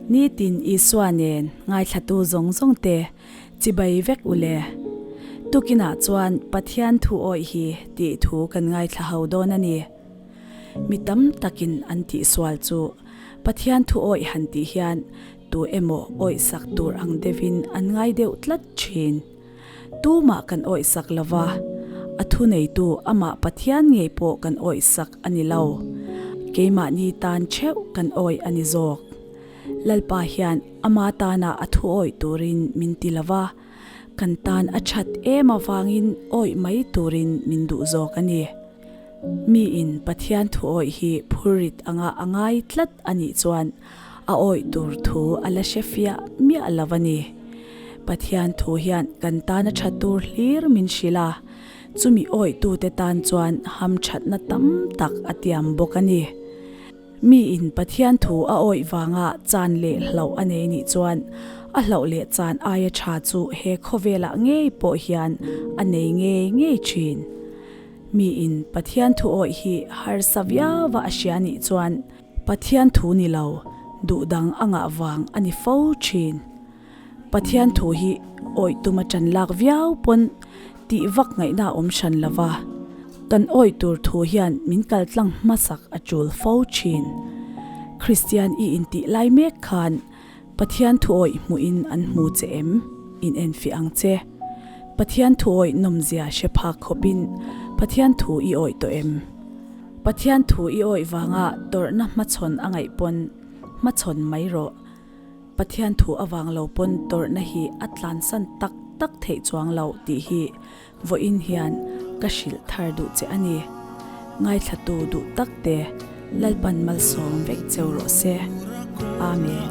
Nitin Isua nen ngaithlatu zawng zawng te chibai vek u le. Tukinah chuan Pathian thu awih hi tih thu kan ngaithla ho dawn a ni. Mi tam takin an tihsual chu Pathian thu awih han tih hian tu emaw awihsak tur ang deuhin an ngai deuh tlat thin. Tumah kan awihsak lo va, a thuneitu amah Pathian ngei pawh kan awihsak a ni lo. Keimahni tan theuh kan awih a ni zawk. Lalpa hian ama tana a thu awih turin min ti lo va, kan tan a that em avangin awih mai turin min duh zawk a ni. Miin Pathian thu awih hi phurrit anga a ngai tlat a nih chuan a awih tur thu a la hre fiah miah lo a ni. Pathian thu hian kan tana tha tur hlir min hrilh a, chumi awihtute tan chuan hamthatna tam tak a tiam bawk a ni. Miin Pathian thu a awih vanga chan leh hlauh a nei nih chuan a hlauh leh chan aia tha chu he khawvelah ngei pawh hian a nei ngei ngei thin. Miin Pathian thu awih hi harsa viauva a hria nih chuan Pathian thu ni lo, duh dang a ngah vang a ni fo thin. Pathian thu hi awih tuma tan lak viau pawn tih vak ngaihna a awm hran lo va, kan awih tur thu hian min kal tlang hmasak a tul fo thin. Kristian i intih lai mek khan Pathian thu awih hmuhin an hmu che em? In enfiah ang che. Pathian thu awih nawmzia hre phak khawpin Pathian thu i awih tawh em? Pathian thu i awih vanga tawrhna hmachhawn a ngaih pawn hmachhawn mai rawh. Pathian thu avang lo pawn tawrhna hi a tlansan tak tak theih chuang lo tih hi vawiin hian ka hrilh thar duh che a ni. Ngaithlatu duh tak te Lalpan malsawm vek cheu rawh se. Amen.